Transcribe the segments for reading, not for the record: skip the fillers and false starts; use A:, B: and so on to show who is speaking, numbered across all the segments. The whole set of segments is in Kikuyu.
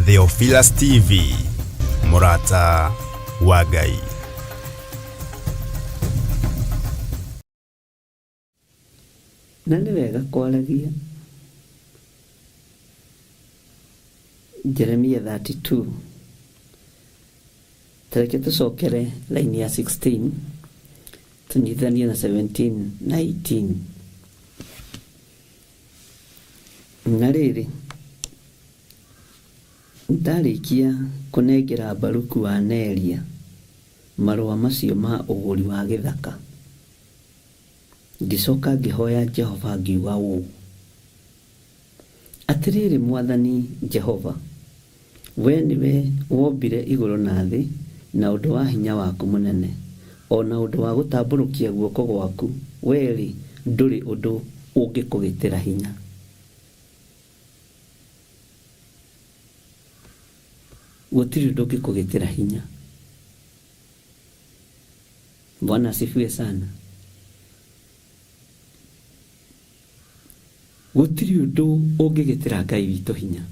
A: Theophilus TV, mũrata wa Ngai.
B: Na nĩ wega kwaragia. Jeremia 32. Tareke tũcokere line ya 16 tũnyitithanie na 17 na 18. Na rĩrĩ, ndarĩkia kũnengera Baruku wa Neria marũa macio ma ũgũri wa gĩthaka, ngĩcoka ngĩhoya Jehova ngiuga ũũ, Atĩrĩrĩ Mwathani Jehova, wee nĩwe wombire igũrũ na thĩ na ũndũ wa hinya waku mũnene, o na ũndũ wa gũtambũrũkia guoko gwaku, wee-rĩ, ndũrĩ ũndũ ũngĩkũgĩtĩra hinya. Gũtirĩ ũndũ ũngĩkũgĩtĩra hinya. Bwana asifiwe sana. Gũtirĩ ũndũ ũngĩgĩtĩra Ngai witũ hinya.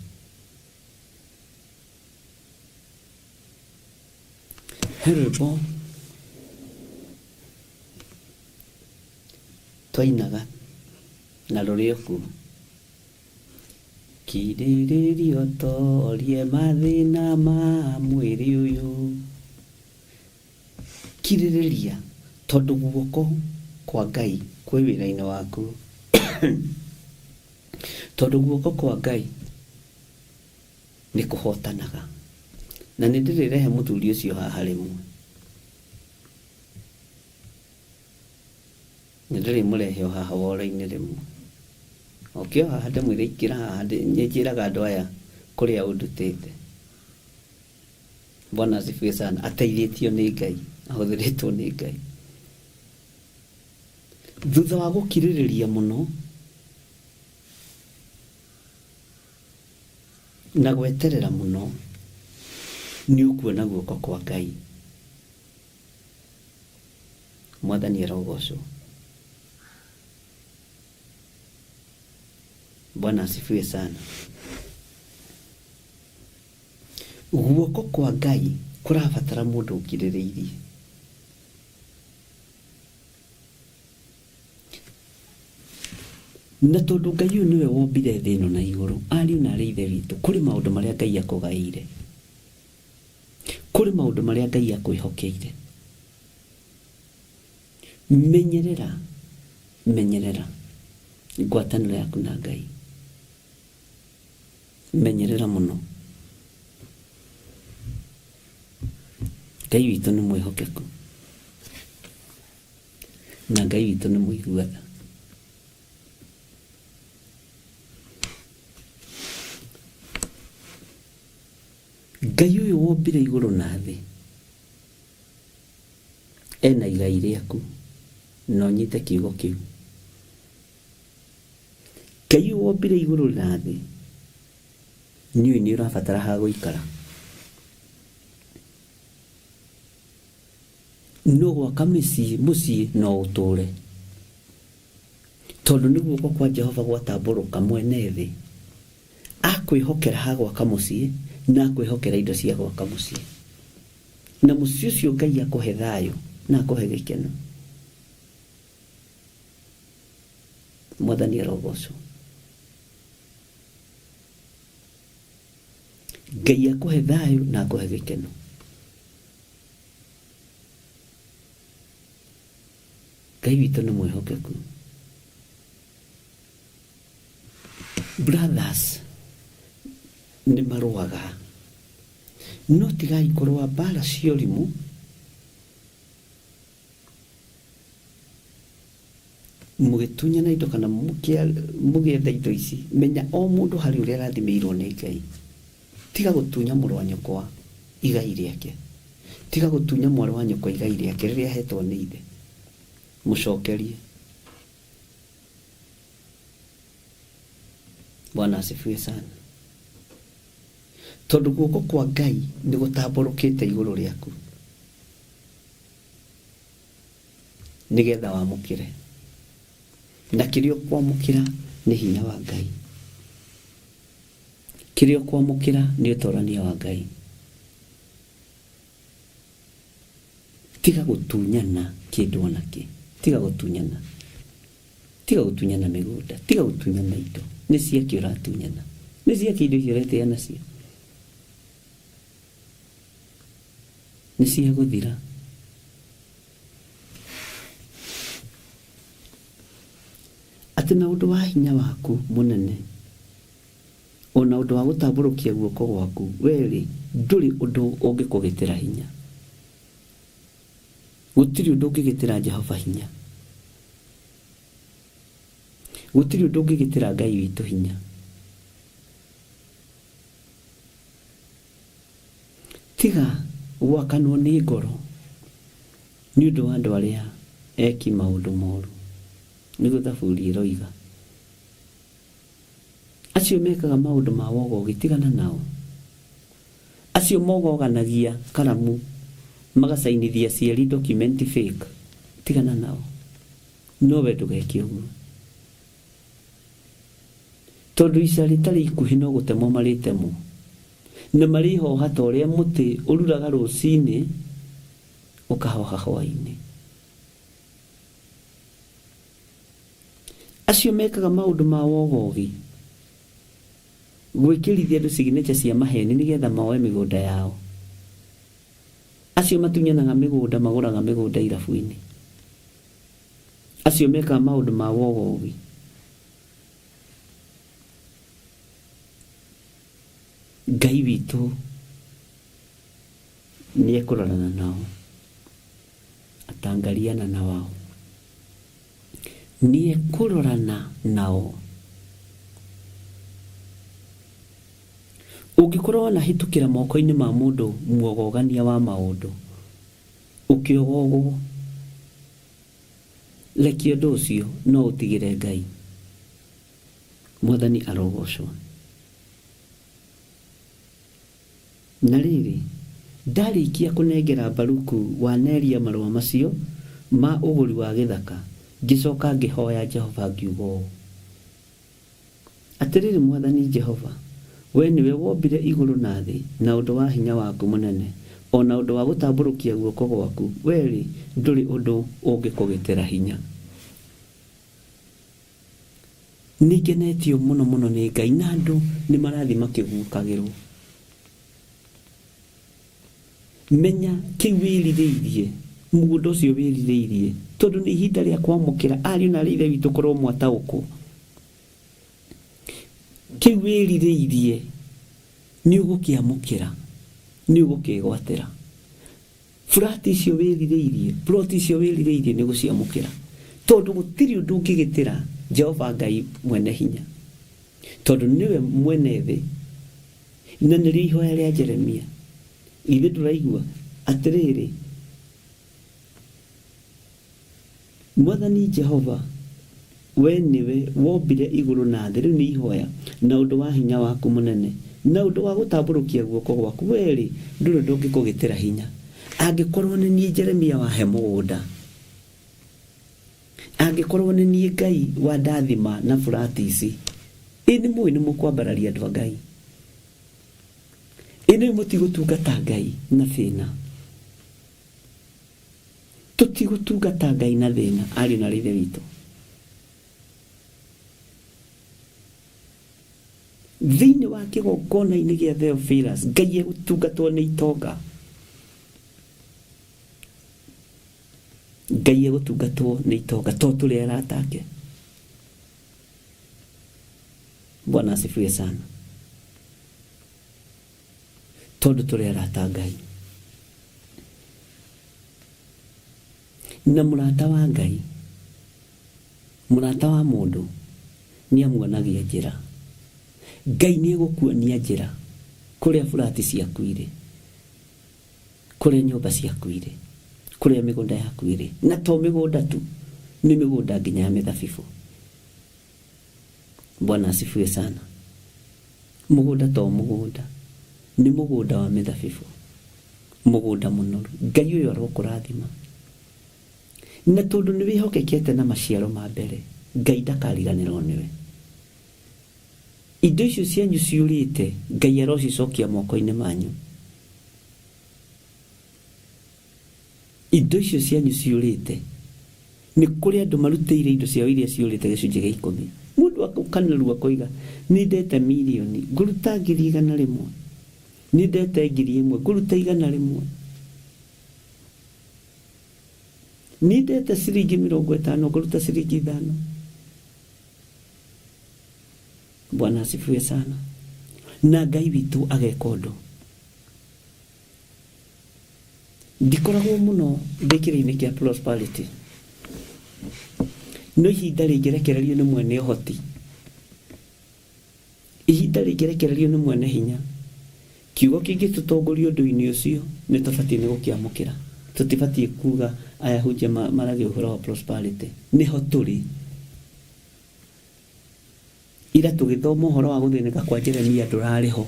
B: He rwĩmbo twainaga na rũrĩ o kuo. Kirĩrĩria ũtorie mathĩna ma mwĩrĩ ũyũ. Kirĩrĩria tondũ guoko kwa Ngai kwĩ wĩra-inĩ waku. Tondũ guoko kwa Ngai nĩ kũhotanaga. Na nĩ ndĩrĩrehe mũthuri ũcio haha rĩmwe. Nĩ ndĩrĩmũrehe o haha woro-inĩ rĩmwe. Oke o haha ndĩmwĩre ingĩra haha nĩ njĩraga andũ aya kũrĩa ũndutĩte. Bwana asifiwe sana. Ateithĩtio nĩ Ngai, ahũthĩrĩtwo nĩ Ngai. Thutha wa gũkirĩrĩria mũno na gweterera mũno, nĩ ũkuona guoko kwa Ngai. Mwathani arogocwo. Bwana asifiwe sana. Guoko kwa Ngai kũrabatara mũndũ ũkirĩrĩirie. Na tondũ Ngai ũyũ nĩwe wombire thĩ ĩno na igũrũ, ariũ na arĩ ithe witũ, kũrĩ maũndũ marĩa Ngai akũgaĩire. Kũrĩ maũndũ marĩa Ngai akwĩhokeire. Menyerera, menyerera ngwatanĩro yaku na Ngai. Menyerera mũno. Ngai witũ nĩ mwĩhokeku na Ngai witũ nĩ mũigua tha. Ngai ũyũ wombire igũrũ na thĩ ena igai rĩaku na ũnyite kiugo kĩu. Ngai ũyũ wombire igũrũ na thĩ nĩũĩ nĩ ũrabatara ha gũikara. No gwaka mĩciĩ mũciĩ no ũtũre. Tondũ nĩ guoko kwa Jehova gwatambũrũka mwene thĩ akwĩhokera ha gwaka mũciĩ na akwĩhokera indo cia gwaka mũciĩ. Na mũciĩ ũcio Ngai akũhe thayũ na akũhe gĩkeno. Mwathani arogocwo. Ngai akũhe thayũ na akũhe gĩkeno. Ngai witũ nĩ mwĩhokeku. Brothers nĩ marũaga no tigai kũrũa mbara cia ũrimũ Mũgĩtunyana indo kana mũgĩetha indo ici, menya o mũndũ harĩ ũrĩa arathimĩirwo nĩ Ngai. Tiga gũtunya mũrũ wa nyũkwa igai rĩake. Tiga gũtunya mwarĩ wa nyũkwa igai rĩake rĩrĩa ahetwo nĩ ithe. Mũcokerie. Bwana asifiwe sana. Tondũ guoko kwa Ngai nĩ gũtambũrũkĩte igũrũ rĩaku nĩgetha wamũkĩre, na kĩrĩa ũkwamũkĩra nĩ hinya wa Ngai, kĩrĩa ũkwamũkĩra nĩ ũtorania wa Ngai. Tiga gũtunyana kĩndũ ona kĩ, tiga gũtunyana, tiga gũtunyana mĩgũnda, tiga gũtunyana indo. Nĩ ciakĩ ũratunyana? Nĩ ciakĩ indo icio ũretĩa nacio? Nĩ cia gũthira. Atĩ na ũndũ wa hinya waku mũnene, o na ũndũ wa gũtambũrũkia guoko gwaku, wee-rĩ, ndũrĩ ũndũ ũngĩkũgĩtĩra hinya. Gũtirĩ ũndũ ũngĩgĩtĩra Jehova hinya. Gũtirĩ ũndũ ũngĩgĩtĩra Ngai witũ hinya. Tiga gwakanwo nĩ ngoro nĩ ũndũ wa andũ arĩa eki maũndũ moru, nĩguo Thaburi ĩroiga. Acio mekaga maũndũ ma wogogi, tigana nao. Acio mogoganagia karamu magacainithia aciari document fake, tigana nao. No we ndũgeke ũguo. Tondũ ica rĩtarĩ ikuhĩ no gũtemwo marĩtemwo, na marĩhoha ta ũrĩa mũtĩ ũruraga rũcinĩ ũkahoha hwaĩ-inĩ. Acio mekaga maũndũ ma wogogi, gwĩkĩrithia andũ signature cia maheni nĩgetha moe mĩgũnda yao. Acio matunyanaga mĩgũnda magũraga mĩgũnda irabu-inĩ. Acio mekaga maũndũ ma wogogi. Ngai witũ nĩ ekũrorana nao, atangaliana na wao. Nĩ ekũrorana nao. Ũngĩkorwo wanahĩtũkĩra moko-inĩ ma mũndũ muogogania wa maũndũ, ũkĩogogwo, rekia ũndũ ũcio no ũtigĩre Ngai. Mwathani arogocwo. Na rĩrĩ, ndarĩkia kũnengera Baruku wa Neria marũa macio ma ũgũri wa gĩthaka, ngĩcoka ngĩhoya Jehova ngiuga ũũ, Atĩrĩrĩ Mwathani Jehova, wee nĩwe wombire igũrũ na thĩ na ũndũ wa hinya waku mũnene, o na ũndũ wa gũtambũrũkia guoko gwaku, wee-rĩ, ndũrĩ ũndũ ũngĩkũgitĩra hinya. Nĩngenetio mũno mũno nĩ Ngai na andũ nĩ marathiĩ makĩguũkagĩrwo. Menya kĩu wĩrirĩirie, mũgũnda ũcio wĩrirĩirie, tondũ nĩ ihinda rĩa kwamũkĩra ariũ na aarĩ a Ithe witũ korwo mwataũkwo. Kĩu wĩrirĩirie nĩ ũgũkĩamũkĩra, nĩ ũgũkĩgwatĩra. Flat icio wĩrirĩirie, plot icio wĩrirĩirie nĩ ũgũciamũkĩra. Tondũ gũtirĩ ũndũ ũngĩgĩtĩra Jehova Ngai mwene hinya. Tondũ nĩwe mwene thĩ. Na nĩrĩo ihoya rĩa Jeremia. Githĩ ndũraigua? Atĩrĩrĩ, Mwathani Jehova, wee nĩwe wombire igũrũ na thĩ, rĩu nĩ ihoya, na ũndũ wa hinya waku mũnene, na ũndũ wa gũtambũrũkia guoko gwaku, wee-rĩ, ndũrĩ ũndũ ũngĩkũgĩtĩra hinya. Angĩkorũo nĩ niĩ Jeremia wahe mũgũnda, angĩkorũo nĩ niĩ Ngai wandathima na burati ici, ĩ nĩ mũĩ nĩ mũkwambararia andũ a Ngai? Ĩ nĩ mũtigũtungata Ngai na thĩna? Tũtigũtungata Ngai na thĩna, ariũ na aarĩ a Ithe witũ. Thĩinĩ wa kĩgongona-inĩ gĩa Theophilus, Ngai egũtungatwo nĩ itonga. Ngai egũtungatwo nĩ itonga to tũrĩ arata ake. Bwana asifiwe sana. Tondũ tũrĩ arata a Ngai. Na mũrata wa Ngai, mũrata wa mũndũ nĩ amuonagia njĩra. Ngai nĩ egũkuonia njĩra kũrĩa burati ciaku irĩ, kũrĩa nyũmba ciaku irĩ, kũrĩa mĩgũnda yaku ĩrĩ. Na to mĩgũnda tu, nĩ mĩgũnda nginya ya mĩthabibũ. Bwana asifiwe sana. Mũgũnda to mũgũnda, nĩ mũgũnda wa mĩthabibũ, mũgũnda mũnoru. Ngai ũyũ arokũrathima. Na tondũ nĩ wĩhokekete na maciaro ma mbere, Ngai ndakariganĩrwo nĩwe. Indo icio cianyu ciũrĩte, Ngai arocicokia moko-inĩ manyu. Indo icio cianyu ciũrĩte, nĩ kũrĩ andũ marutĩire indo ciao iria ciũrĩte gĩcunjĩ gĩa ikũmi. Mũndũ akanarua akoiga, nĩ ndete mirioni, ngũruta 100,000. Nĩ ndete 1,000, ngũruta 100. Nĩ ndete ciringi 50, ngũruta ciringi 5. Bwana asifiwe sana. Na Ngai witũ ageka ũndũ. Ndikoragwo mũno ndĩ kĩrĩinĩ kĩa prosperity. No ihinda rĩngĩrekererio nĩ mwene ũhoti, ihinda rĩngĩrekererio nĩ mwene hinya, kiugo kĩngĩtũtongoria ũndũ-inĩ ũcio, nĩ tũbatiĩ nĩ gũkĩamũkĩra. Tũtibatiĩ kuga aya hunjia maragia ũhoro wa prosperity. Nĩho tũrĩ. Ira tũgĩthoma ũhoro wa gũthĩnĩka kwa Jeremia ndũrarĩ ho.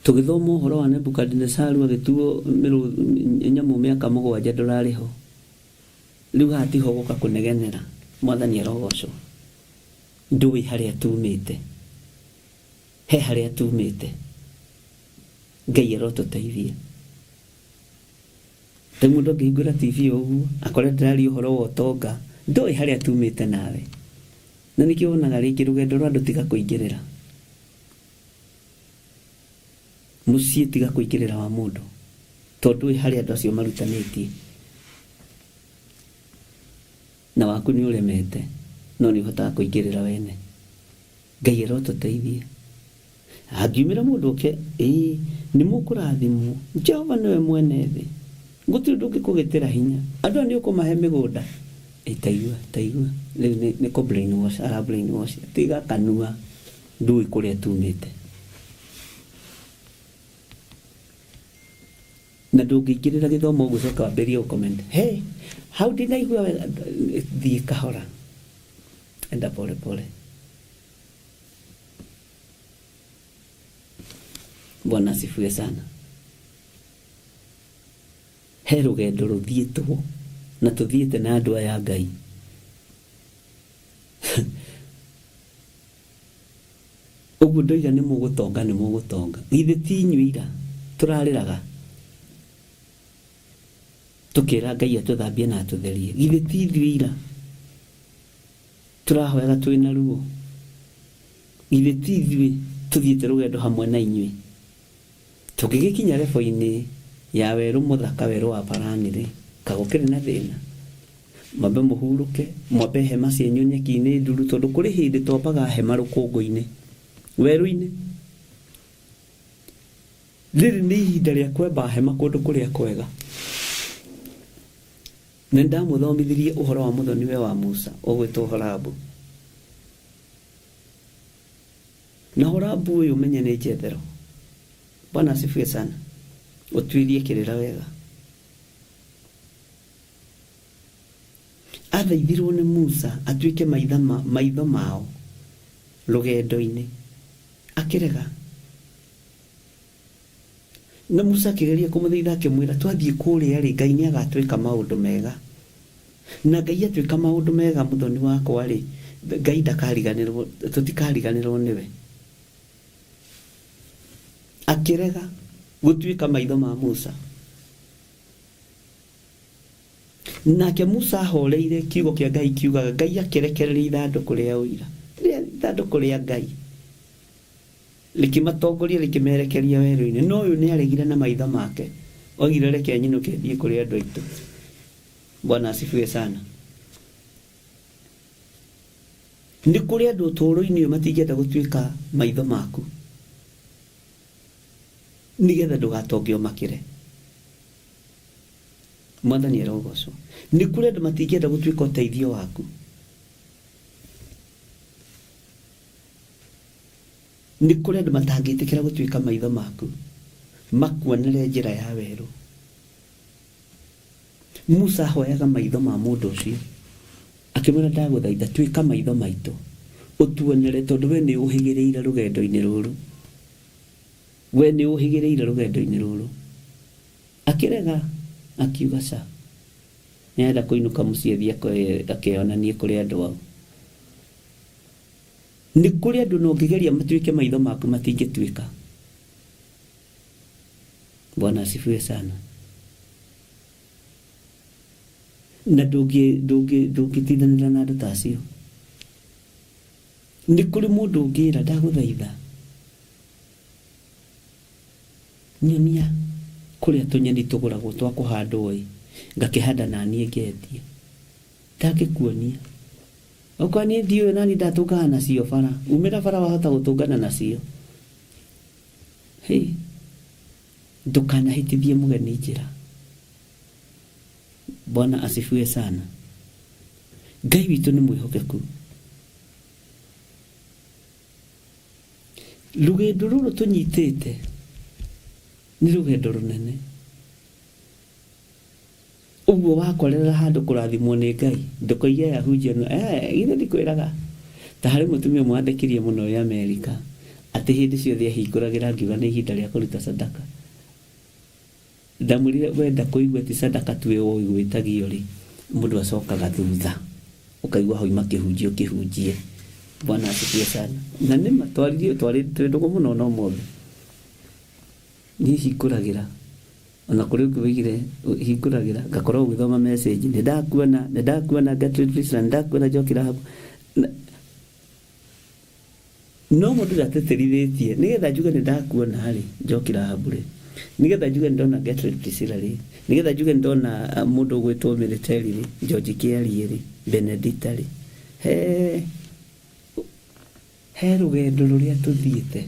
B: Tũgĩthoma ũhoro wa Nebukadinesaru agĩtuo nyamũ mĩaka 7 ndũrarĩ ho. Rĩu haha tiho gũka kũnegenera. Mwathani arogocwo. Ndũĩ harĩa tumĩte. He harĩa tumĩte. Ngai arotũteithia. Ta mũndũ angĩhingũra TV ũguo akore ndĩraria ũhoro wa ũtonga, ndoĩ harĩa tumĩte nawe. Na nĩkĩo wonaga rĩngĩ rũgendo rwa andũ tiga kũingĩrĩra. Mũciĩ tiga kũingĩrĩra wa mũndũ, tondũ ndũĩ harĩa andũ acio marutanĩtie. Na waku nĩ ũremete, no nĩ ũhotaga kũingĩrĩra wene. Ngai arotũteithia. Hangiumĩra mũndũ oke, ĩĩ, nĩ mũkũrathimwo. Jehova nĩwe mwene thĩ. Gũtirĩ ũndũ ũngĩkũgĩtĩra hinya. Andũ aya nĩ ũkũmahe mĩgũnda. Ĩ taigua, taigua. Rĩu nĩ kũ brain wash, ara brain wash. Tiga kanua, ndũĩ kũrĩa tumĩte. Na ndũngĩingĩrĩra gĩthomo ũguo ũcoke wambĩrĩrie gũ comment. Hey, hau ndinaigua wega. Thiĩ kahora. Enda pole pole. Bwana asifiwe sana. He rũgendo rũthiĩtwo na tũthiĩte na andũ aya a Ngai. Ũguo ndoiga nĩ mũgũtonga nĩ mũgũtonga. Githĩ ti inyuĩ ira tũrarĩraga tũkĩra Ngai atũthambie na atũtherie. Githĩ ti ithuĩ ira tũrahoyaga twĩ na ruo. Githĩ ti ithuĩ tũthiĩte rũgendo hamwe na inyuĩ. Tũngĩgĩkinya rebo-inĩ ya werũ mũthaka werũ wa Parani-rĩ, kaĩ gũkĩrĩ na thĩna? Mwambe mũhurũke, mwambe hema cianyu nyeki-inĩ nduru, tondũ kũrĩ hĩndĩ twambaga hema rũkũngũ-inĩ, werũ-inĩ. Rĩrĩ nĩ ihinda rĩa kwamba hema kũndũ kũrĩa kwega. Na nĩndamũthomithirie ũhoro wa mũthoniwe wa Musa, ũgwĩtwo Horabu. Na Horabu ũyũ ũmenye nĩ Jethero. Bwana asifiwe sana. Ũtuĩrie kĩrĩra wega. Athaithirwo nĩ Musa atuĩke maitho mao rũgendo-inĩ. Akĩrega. Na Musa akĩgeria kũmũthaitha akĩmwĩra, twathiĩ kũrĩa rĩ, Ngai nĩ agatwĩka maũndũ mega. Na Ngai atwĩka maũndũ mega mũthoni wakwa rĩ, Ngai ndakariganĩrwo, tũtikariganĩrwo nĩwe. Akĩrega gũtuĩka maitho ma Musa. Nake Musa ahoreire kiugo kĩa Ngai kiugaga, Ngai akĩrekereria ithandũkũ rĩa ũira, ithandũkũ rĩa Ngai rĩkĩmatongoria rĩkĩmerekeria werũ-inĩ. No ũyũ nĩ aregire na maitho make, oigire reke nyinũke thiĩ kũrĩ andũ aitũ. Bwana asifiwe sana. Nĩ kũrĩ andũ ũtũũro-inĩ ũyũ matingĩenda gũtuĩka maitho maku nĩgetha ndũgatonge ũmakĩre. Mwathani arogocwo. Nĩ kũrĩ andũ matingĩenda gũtuĩka ũteithio waku. Nĩ kũrĩ andũ matangĩtĩkĩra gũtuĩka maitho maku makuonere njĩra ya werũ. Musa ahoyaga maitho ma mũndũ ũcio akĩmwĩra ndagũthaitha tuĩka maitho maitũ. Ũtuonere tondũ we nĩ ũhĩgĩrĩire rũgendo-inĩ rũrũ. We nĩ ũhĩgĩrĩire rũgendo-inĩ rũrũ. Akĩrega akiuga ca. Nĩarenda kũinũka mũciĩ athiĩ akeyonanie kũrĩ andũ ao. Nĩ kũrĩ andũ na ũngĩgeria matuĩke maitho maku matingĩtuĩka. Bwana asifiwe sana. Na ndũngĩtindanĩra na andũ ta acio. Nĩ kũrĩ mũndũ ũngĩra ndagũthaitha nyonia kũrĩa tũnyeni tũgũragwo twa kũhandwo ĩ, ngakĩhanda naniĩ ngendie. Ndangĩkuonia. Okorwo niĩ ndiũĩ nani ndatũngana nacio bara. Umĩra bara wahota gũtũngana nacio. Hey, ndũkanahĩtithie mũgeni njĩra. Bwana asifiwe sana. Ngai witũ nĩ mwĩhokeku. Rũgendo rũrũ tũnyitĩte nĩ rũgendo rũnene. Ũguo wakorerera handũ kũrathimwo nĩ Ngai, ndũkoige aya hunjia no, eh, githĩ ndikwĩraga. Ta harĩ mũtumia ũmwe wandekirie mũno wĩ Amerika, atĩ hĩndĩ ciothe ahingũragĩra ngiuga nĩ ihinda rĩa kũruta sadaka. Ndamwĩrire wenda kũigua ti sadaka tu ĩgwĩtagio rĩ, mũndũ acokaga thutha, ũkaigua hauma kĩhunjio kĩhunjie. Bwana asifiwe sana. Na nĩma twaririe twarĩ twĩ ndũgũ mũno na ũmũthĩ. Niĩ hingũragĩra ona kũrĩ ũngĩ woigire hingũragĩra ngakorwo ũgĩthoma message nĩ ndakuona nĩ ndakuona Gertrude Priscilla nĩ ndakuona Njoki Rahabu. No mũndũ ndatĩtĩrithĩtie nĩgetha njuge nĩ ndakuona rĩ Njoki Rahabu rĩ nĩgetha njuge nĩ ndona Gertrude Priscilla rĩ nĩgetha njuge nĩ ndona mũndũ ũgwĩtwo Military rĩ George Kĩarie rĩ Benedita rĩ he he rũgendo rũrĩa tũthiĩte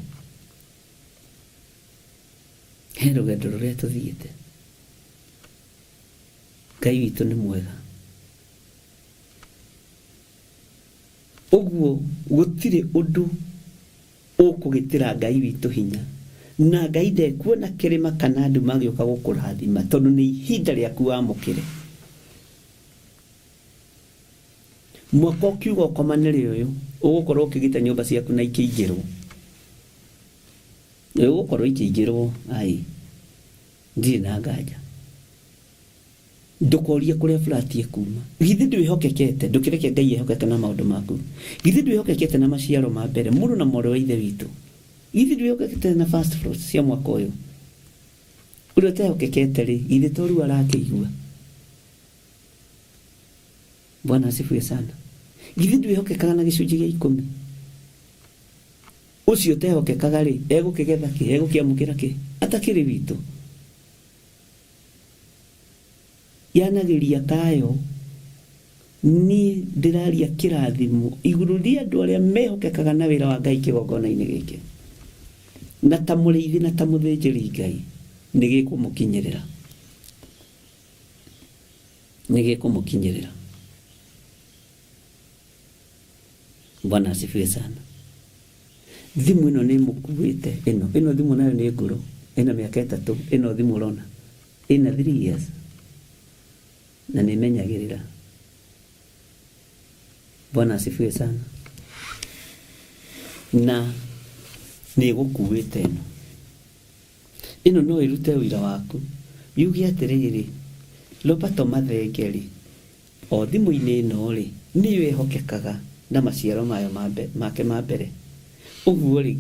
B: he rũgendo rũrĩa tũthiĩte. Ngai witũ nĩ mwega. Ũguo gũtirĩ ũndũ ũkũgĩtĩra Ngai witũ hinya, na Ngai ndekuona kĩrĩma kana nduma agĩũka gũkũrathima tondũ nĩ ihinda rĩaku wamũkĩre. Mwaka ũkiuga ũkomanĩre ũyũ, ũgũkorwo ũkĩgita nyũmba ciaku na ikĩingĩrwo. Ũgũkorwo ikĩingĩrwo ai, ndirĩ na nganja. Ndũkorie kũrĩa flat ĩkuma. Githĩ ndwĩhokekete? Ndũkĩreke Ngai ehokeke na maũndũ maku. Githĩ ndwĩhokekete na maciaro ma mbere, mũrũ na mwarĩ wa Ithe witũ? Githĩ ndwĩhokekete na first fruits cia mwaka ũyũ? Ũrĩa ũtehokekete rĩ, githĩ to ruo arakĩigua? Bwana asifiwe sana. Githĩ ndwĩhokekaga na gĩcunjĩ gĩa ikũmi? Ũcio ũtehokekaga rĩ, egũkĩgetha kĩ? Egũkĩamũkĩra kĩ? Atakĩrĩ witũ. Yanagĩria kayo, niĩ ndĩraria kĩrathimo igũrũ rĩa andũ arĩa mehokekaga na wĩra wa Ngai kĩgongona-inĩ gĩkĩ. Na ta mũrĩithi na ta mũthĩnjĩri Ngai, nĩ gĩkũmũkinyĩrĩra. Nĩ gĩkũmũkinyĩrĩra. Bwana asifiwe sana. Thimũ ĩno nĩ ĩmũkuĩte ĩno ĩno thimũ nayo nĩ ngũrũ ĩna mĩaka ĩtatũ ĩno thimũ ũrona ĩna 3 years na nĩ ĩmenyagĩrĩra. Bwana asifiwe sana. Na nĩ ĩgũkuĩte ĩno. Ĩno no ĩrute ũira waku yuge atĩrĩrĩ, Roberto Mathenge rĩ, o thimũ-inĩ ĩno-rĩ, nĩyo ĩhokekaga na maciaro mayo make ma mbere. Ũguo-rĩ,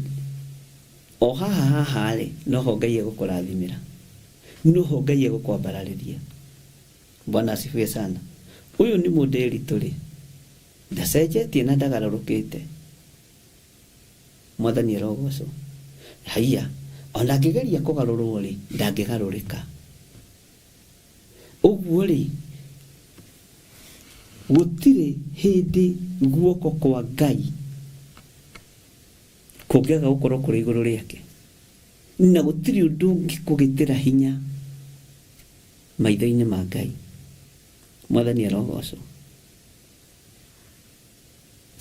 B: o haha haha-rĩ, noho Ngai egũkũrathimĩra. Noho Ngai egũkwambararĩria. Bwana asifiwe sana. Ũyũ nĩ mũndĩritũ-rĩ, ndacenjetie na ndagarũrũkĩte. Mwathani arogocwo. Haiya, ona angĩgeria kũgarũrwo-rĩ, ndangĩgarũrĩka. Ũguo-rĩ, gũtirĩ hĩndĩ guoko kwa Ngai kũngĩaga gũkorwo kũrĩ igũrũ rĩake, na gũtirĩ ũndũ ũngĩkũgĩtĩra hinya maitho-inĩ ma Ngai. Mwathani arogocwo.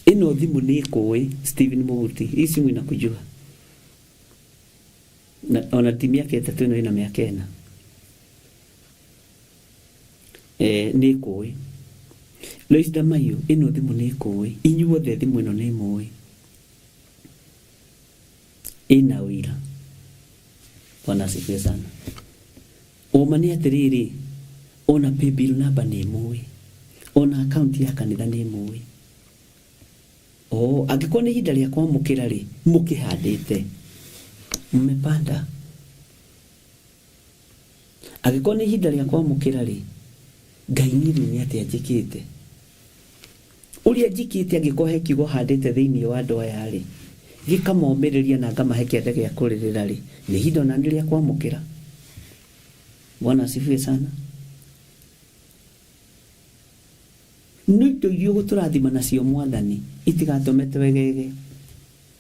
B: Ĩno thimũ nĩ ĩkũĩ Stephen Mũguti, hii simu inakujua. Na ona ti mĩaka ĩtatũ ĩno ĩna mĩaka ĩna. Nĩ ĩkũĩ. Lois Damayo, ĩno thimũ nĩ ĩkũĩ. Inyuothe thimũ ĩno nĩ ĩmũĩ. Ĩna ũira. Bwana asifiwe sana. Ũma nĩ atĩrĩrĩ, ona paybill number nĩ mũĩ, ona account ya kanitha nĩ mũĩ. Oh, angĩkorwo nĩ ihinda rĩa kwamũkĩra rĩ, mũkĩhandĩte. Mmepanda. Angĩkorwo nĩ ihinda rĩa kwamũkĩra rĩ, Ngai niĩ rĩu nĩ atĩa njĩkĩte? Ũrĩa njĩkĩte angĩkorwo he kiugo handĩte thĩinĩ wa andũ aya rĩ, gĩkamomĩrĩria na ngamahe kĩande gĩa kũrĩrĩra rĩ, nĩ ihinda ona nĩ rĩa kwamũkĩra. Bwana asifiwe sana. No indo iria ũgũtũrathima nacio Mwathani itigatũme twegege.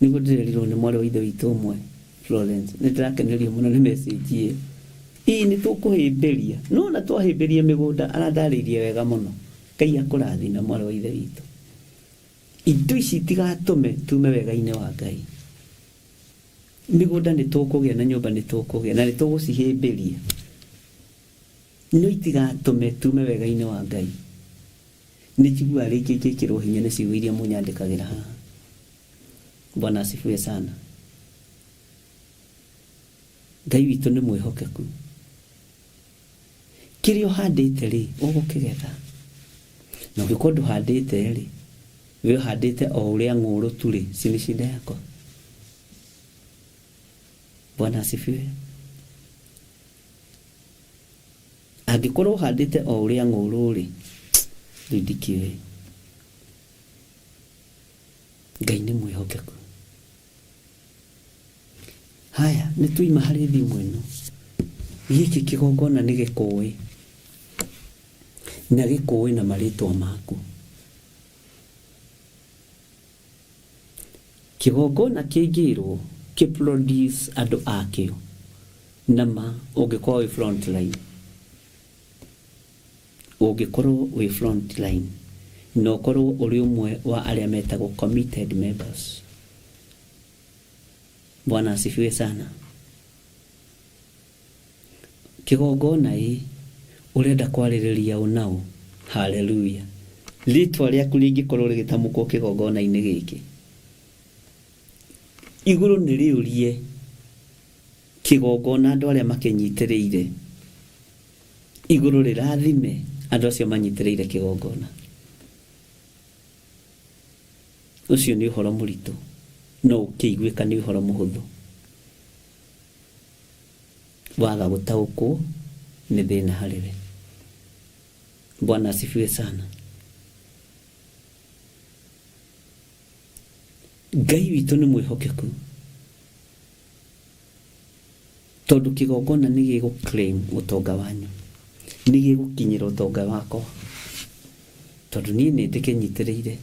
B: Nĩguo ndĩrerirwo nĩ mwarĩ wa ithe witũ ũmwe Florence. Nĩ ndĩrakenirio mũno nĩ message ĩyo. Ĩĩ nĩ tũkũhĩmbĩria. No ona twahĩmbĩria mĩgũnda arandarĩirie wega mũno. Ngai akũrathime mwarĩ wa ithe witũ. Indo ici itigatũme tume wega-inĩ wa Ngai. Mĩgũnda nĩ tũkũgĩa na nyũmba nĩ tũkũgĩa na nĩ tũgũcihĩmbĩria. No itigatũme tume wega-inĩ wa Ngai. Nĩ njiguaga rĩngĩ ngĩkĩrwo hinya nĩ ciugo iria mũnyandĩkagĩra haha. Bwana asifiwe sana. Ngai witũ nĩ mwĩhokeku. Kĩrĩa ũhandĩte rĩ, ũgũkĩgetha. Na ũngĩkorwo ndũhandĩte rĩ, we ũhandĩte o ũrĩa ng'ũrũ tu rĩ, si ni shida yako. Bwana asifiwe. Angĩkorwo ũhandĩte o ũrĩa ng'ũrũ-rĩ, rĩu ndikĩũĩ. Ngai nĩ mwĩhokeku. Haya, nĩ twaima harĩ thimũ ĩno. Gĩkĩ kĩgongona nĩ gĩkũĩ. Na gĩkũĩ na marĩtwa maku. Kĩgongona kĩngĩrwo kĩ produce andũ akĩo na ma ũngĩkorwo wĩ front line, ũngĩkorwo wĩ front line na ũkorwo ũrĩ ũmwe wa arĩa metagwo committed members. Bwana asifiwe sana. Kĩgongona ĩ, ũrenda kwarĩrĩria ũ na ũ? Haleluya! Rĩtwa rĩaku rĩngĩkorwo rĩgĩtamũkwo kĩgongona-inĩ gĩkĩ, igũrũ nĩ rĩũrie kĩgongona andũ arĩa makĩnyitĩrĩire. Igũrũ rĩrathime andũ acio manyitĩrĩire kĩgongona. Ũcio nĩ ũhoro mũritũ, no ũkĩiguĩka nĩ ũhoro mũhũthũ. Waga gũtaũkwo nĩ thĩna harĩ we. Bwana asifiwe sana. Ngai witũ nĩ mwĩhokeku tondũ kĩgongona nĩ gĩgũ claim ũtonga wanyu, nĩ gĩgũkinyĩra ũtonga wakwa tondũ niĩ nĩ ndĩkĩnyitĩrĩire,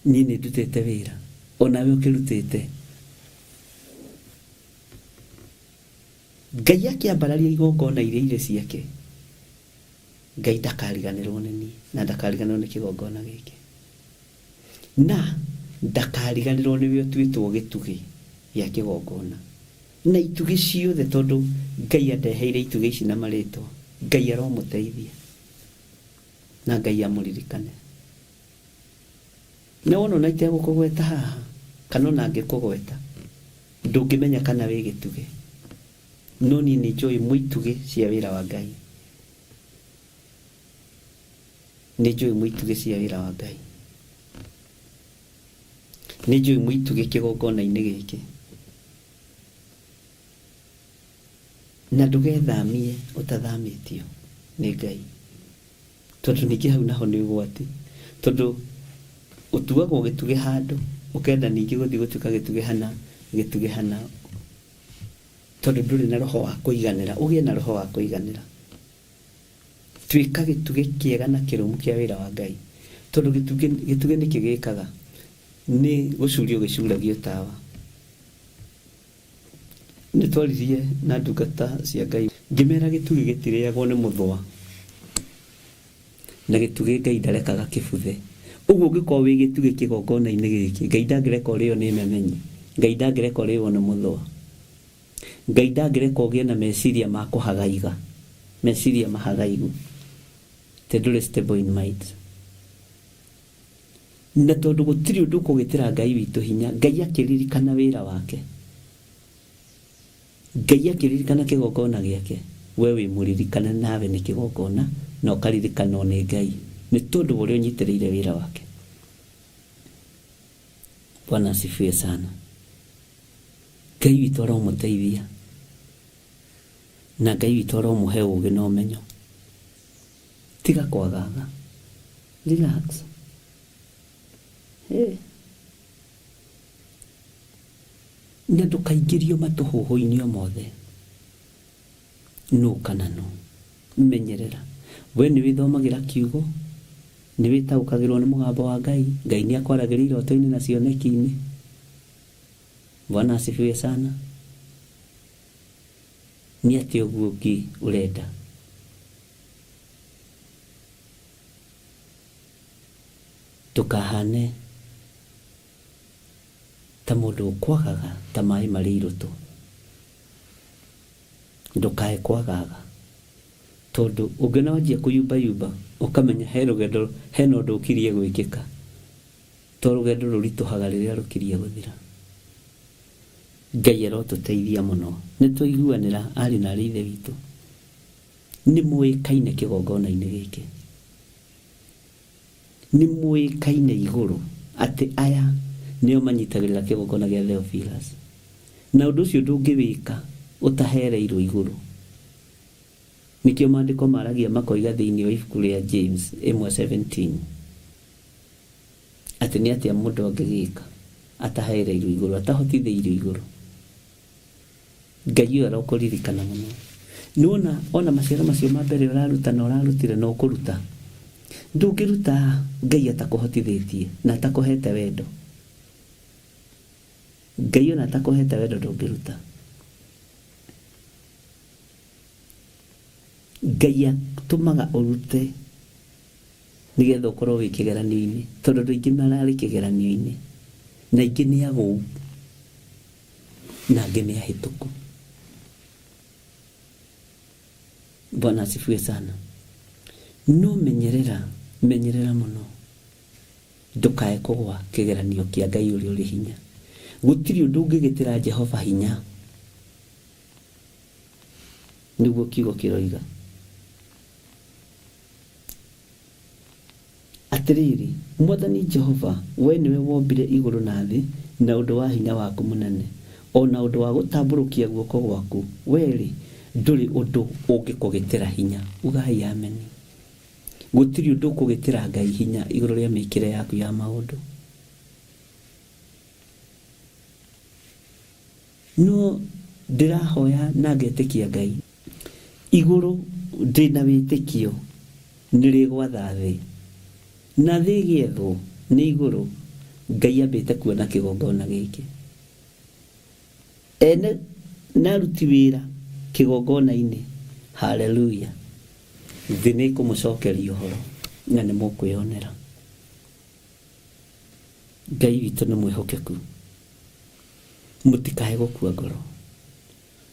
B: niĩ nĩ ndutĩte wĩra onawe ũkĩrutĩte. Ngai akĩambararia igongona iria irĩ ciake, Ngai ndakariganĩrwo nĩ niĩ na ndakariganĩrwo nĩ kĩgongona gĩkĩ. Na ndakariganĩrwo nĩwe ũtuĩtwo gĩtugĩ gĩa kĩgongona. Na itugĩ ciothe tondũ Ngai andeheire itugĩ ici na marĩtwa, Ngai aromũteithia na Ngai amũririkane. Na wona ona itegũkũgweta haha kana ona ngĩkũgweta ndũngĩmenya kana wĩ gĩtugĩ. No niĩ nĩ njũĩ mwĩ itugĩ cia wĩra wa Ngai. Nĩ njũĩ mwĩ itugĩ cia wĩra wa Ngai. Nĩ njũĩ mwĩ itugĩ kĩgongona-inĩ gĩkĩ. Na ndũgethamie ũtathamĩtio nĩ Ngai. Tondũ ningĩ hau naho nĩ ũgwati. Tondũ ũtuagwo gĩtugĩ handũ, ũkenda ningĩ gũthiĩ gũtuĩka gĩtugĩ hana, gĩtugĩ hana. Tondũ ndũrĩ na roho wa kũiganĩra. Ũgĩe na roho wa kũiganĩra. Tuĩka gĩtugĩ kĩega na kĩrũmu kĩa wĩra wa Ngai. Tondũ gĩtugĩ, gĩtugĩ nĩkĩ gĩkaga? Nĩ gũcurio gĩcuragio tawa. Nĩ twaririe na ndungata cia Ngai. Ngĩmera gĩtugĩ gĩtirĩagwo nĩ mũthũa. Na gĩtugĩ Ngai ndarekaga kĩbuthe. Ũguo ũngĩkorwo wĩ gĩtugĩ kĩgongona-inĩ gĩkĩ, Ngai ndangĩreka ũrĩo nĩ memenyi. Ngai ndangĩreka ũrĩo nĩ mũthũa. Ngai ndangĩreka ũgĩe na meciria ma kũhagaiga. Meciria mahagaigu. Atĩ ndũrĩ stable in mind. Na tondũ gũtirĩ ũndũ ũkũgĩtĩra Ngai witũ hinya, Ngai akĩririkana wĩra wake, Ngai akĩririkana kĩgongona gĩake, we wĩ mũririkane nawe nĩ kĩgongona na ũkaririkanwo nĩ Ngai nĩ tondũ wa ũrĩa ũnyitĩrĩire wĩra wake. Bwana asifiwe sana. Ngai witũ aromũteithia na Ngai witũ aromũhe ũgĩ na ũmenyo. Tiga kwagaga. Relax. Hey. Na ndũkaingĩrio matũhũhũ-inĩ o mothe. Nũ kana nũ. Menyerera. We nĩ wĩthomagĩra kiugo, nĩ wĩtaũkagĩrwo nĩ mũgambo wa Ngai, Ngai nĩ akwaragĩria iroto-inĩ na cioneki-inĩ. Bwana asifiwe sana. Nĩ atĩa ũguo ũngĩ ũrenda? Ndũkahane ta mũndũ ũkwagaga ta maĩ marĩ irũtũ. Ndũkae kwagaga tondũ ũngĩona wanjia kũyumbayumba ũkamenya he rũgendo hena ũndũ ũkirie gwĩkĩka. To rũgendo rũritũhaga rĩrĩa rũkirie gũthira. Ngai arotũteithia mũno. Nĩ twaiguanĩra ariũ na arĩ ithe witũ. Nĩ mũĩkaine kĩgongona-inĩ gĩkĩ. Nĩ mũĩkaine igũrũ atĩ aya nĩo manyitagĩrĩra kĩgongona gĩa Theophilus. Na ũndũ ũcio ndũngĩwĩka ũtahereirwo igũrũ. Nĩkĩo maandĩko maragia makoiga thĩinĩ wa ibuku rĩa James 1:17 atĩ nĩ atĩa mũndũ angĩgĩka atahereirwo igũrũ, atahotithĩirio igũrũ. Ngai ũyũ arokũririkana mũno. Nĩwona ona maciaro macio ma mbere ũraruta na ũrarutire na ũkũruta. Ndũngĩruta Ngai atakũhotithĩtie na atakũhete wendo. Ngai ona atakũhete wendo ndũngĩruta. Ngai atũmaga ũrute nĩgetha ũkorwo wĩ kĩgeranio-inĩ tondũ andũ aingĩ mararĩ kĩgeranio-inĩ na aingĩ nĩ agũu na angĩ nĩ ahĩtũku. Bwana asifiwe sana. No menyerera, menyerera mũno ndũkae kũgwa kĩgeranio kĩa Ngai ũrĩa ũrĩ hinya. Gũtirĩ ũndũ ũngĩgĩtĩra Jehova hinya, nĩguo kiugo kĩroiga. Atĩrĩrĩ, Mwathani Jehova, wee nĩwe wombire igũrũ na thĩ na ũndũ wa hinya waku mũnene, o na ũndũ wa gũtambũrũkia guoko gwaku, wee-rĩ, ndũrĩ ũndũ ũngĩkũgĩtĩra hinya. Ugai ameni. Gũtirĩ ũndũ ũkũgĩtĩra Ngai hinya igũrũ rĩa mĩkĩre yaku ya maũndũ. No ndĩrahoya na ngetĩkia Ngai. Igũrũ ndĩna wĩtĩkio nĩrĩgwatha thĩ, na thĩ ĩgĩethwo nĩ igũrũ, Ngai ambĩte kuona kĩgongona gĩkĩ. Ene na aruti wĩra kĩgongona-inĩ, haleluya, thĩ nĩ ĩkũmũcokeria ũhoro na nĩ mũkwĩonera. Ngai witũ nĩ mwĩhokeku, mũtikae gũkua ngoro.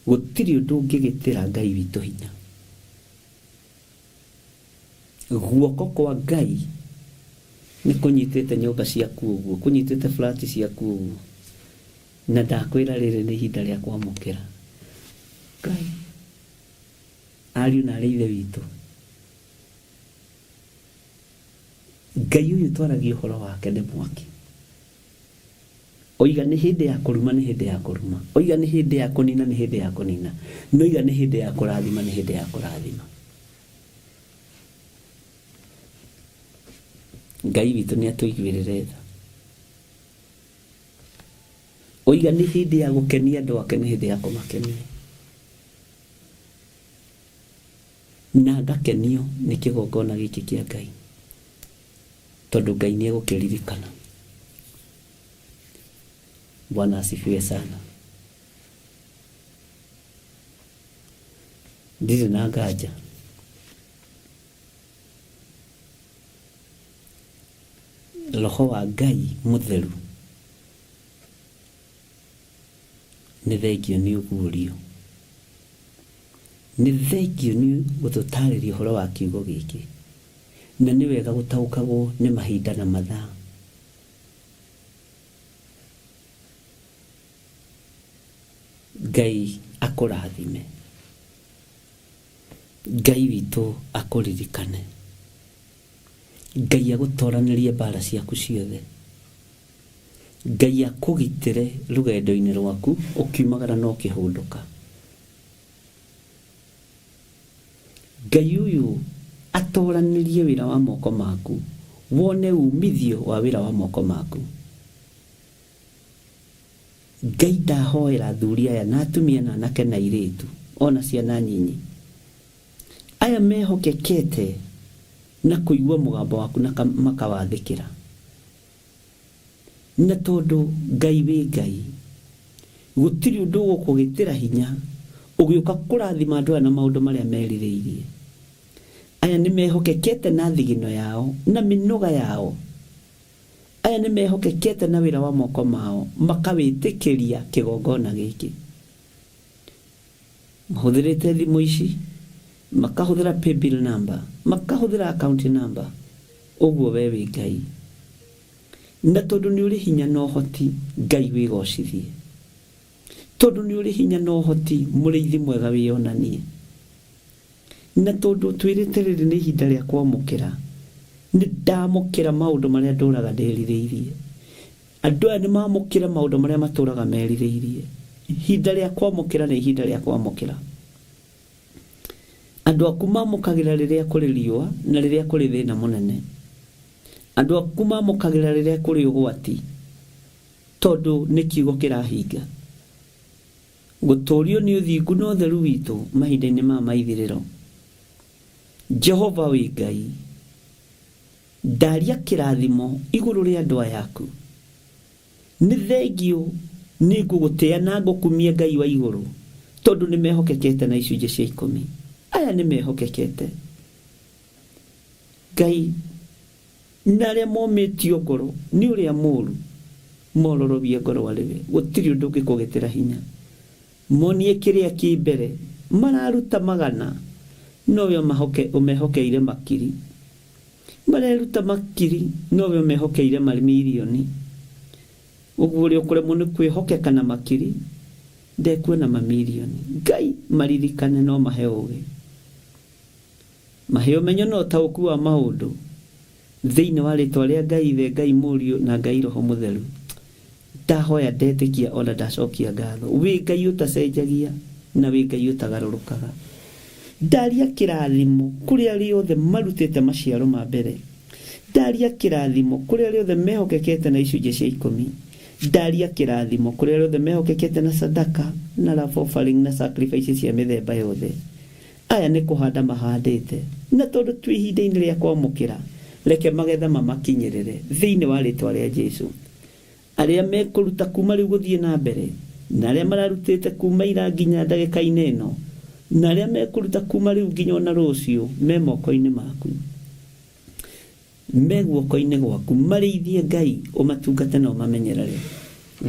B: Gũtirĩ ũndũ ũngĩgĩtĩra Ngai witũ hinya. Guoko kwa Ngai nĩ kũnyitĩte nyũmba ciaku ũguo, kũnyitĩte flat ciaku ũguo. Na ndakwĩra rĩrĩ nĩ ihinda rĩa kwamũkĩra Ngai. Ariũ na arĩ ithe witũ, Ngai ũyũ twaragia ũhoro wake nĩ mwaki. Oiga nĩ hĩndĩ ya kũruma nĩ hĩndĩ ya kũruma. Oiga nĩ hĩndĩ ya kũnina nĩ hĩndĩ ya kũnina. Noiga nĩ hĩndĩ ya kũrathima nĩ hĩndĩ ya kũrathima. Ngai witũ nĩ atũiguĩrĩre tha. Oiga nĩ hĩndĩ ya gũkenia andũ ake nĩ hĩndĩ ya kũmakenia. Na ngakenio nĩ kĩgongona gĩkĩ kĩa Ngai tondũ Ngai nĩ egũkĩririkana. Bwana asifiwe sana. Ndirĩ na nganja. Roho wa Ngai mũtheru nĩ thengio nĩ ũguũrio. Nĩ thengio nĩ gũtũtarĩria ũhoro wa kiugo gĩkĩ. Na nĩ wega gũtaũkagwo nĩ mahinda na mathaa. Ngai akũrathime, Ngai witũ akũririkane, Ngai agũtoranĩrie mbara ciaku ciothe, Ngai akũgitĩre rũgendo-inĩ rwaku ũkiumagara na ũkĩhũndũka. Ngai ũyũ atoranĩrie wĩra wa moko maku, wone umithio wa wĩra wa moko maku. Ngai ndahoera athuri aya na atumia na anake na airĩtu ona ciana nyinyi aya mehokekete na kũigua mũgambo waku na makawathĩkĩra. Na tondũ Ngai wĩ Ngai, gũtirĩ ũndũ ũgũkũgĩtĩra hinya ũgĩũka kũrathima andũ aya na maũndũ marĩa merirĩirie. Aya nĩ mehokekete na thigino yao na mĩnoga yao. Aya nĩ mehokekete na wĩra wa moko mao makawĩtĩkĩria kĩgongona gĩkĩ. Mahũthĩrĩte thimũ ici, makahũthĩra paybill number, makahũthĩra account number, ũguo we wĩ Ngai. Na tondũ nĩ ũrĩ hinya na ũhoti, Ngai wĩgocithie. Tondũ nĩ ũrĩ hinya na ũhoti, mũrĩithi mwega wĩonanie. Na tondũ twĩrĩte rĩrĩ nĩ ihinda rĩa kwamũkĩra, nĩ ndamũkĩra maũndũ marĩa ndũraga ndĩrirĩirie. Andũ aya nĩ mamũkĩra maũndũ marĩa matũraga merirĩirie. Ihinda rĩa kwamũkĩra nĩ ihinda rĩa kwamũkĩra. Andũ aku mamũkagĩra rĩrĩa kũrĩ riũa na rĩrĩa kũrĩ thĩna mũnene. Andũ aku mamũkagĩra rĩrĩa kũrĩ ũgwati, tondũ nĩ kiugo kĩrahinga. Gũtũũrio nĩ ũthingu na ũtheru witũ mahinda-inĩ ma maithĩrĩro. Jehova wĩ Ngai, ndaria kĩrathimo igũrũ rĩa andũ aya aku. Nĩ thengio nĩ ngũgũtĩa na ngũkumie Ngai wa igũrũ, tondũ nĩ mehokekete na icunjĩ cia 10. Aya nĩ mehokekete. Ngai, na arĩa momĩtio ngoro nĩ ũrĩa mũũru, mororowie ngoro arĩ we, gũtirĩ ũndũ ũngĩkũgĩtĩra hinya. Monie kĩrĩa kĩ mbere, mararuta magana, nowe ũmehokeire makiri. Mareruta makiri, nowe ũmehokeire mamirioni. Ũguo ũrĩa ũkũremwo nĩ kwĩhokeka na makiri, ndekuona mamirioni. Ngai maririkane no mahe ũũgĩ, mahe ũmenyo na ũtaũku wa maũndũ thĩinĩ wa rĩtwa rĩa Ngai Ithe, Ngai Mũriũ na Ngai Roho Mũtheru. Ndahoya ndetĩkia ona ndacokia ngatho. Wĩ Ngai ũtacenjagia na wĩ Ngai ũtagarũrũkaga. Ndaria kĩrathimo kũrĩ arĩa othe marutĩte maciaro ma mbere. Ndaria kĩrathimo kũrĩ arĩa othe mehokekete na icunjĩ cia 10. Ndaria kĩrathimo kũrĩ arĩa othe mehokekete na sadaka na love offering na sacrifices cia mĩthemba yothe. Aya nĩ kũhanda mahandĩte, na tondũ twĩ ihinda-inĩ rĩa kwamũkĩra, reke magetha mamakinyĩrĩre thĩinĩ wa rĩtwa rĩa Jesu. Arĩa mekũruta kuma rĩu gũthiĩ na mbere, na arĩa mararutĩte kuma ira nginya ndagĩka-inĩ ĩno, na arĩa mekũruta kuma rĩu nginya ona rũciũ, me moko-inĩ maku, me guoko-inĩ gwaku, marĩithie Ngai, ũmatungate na ũmamenyerere.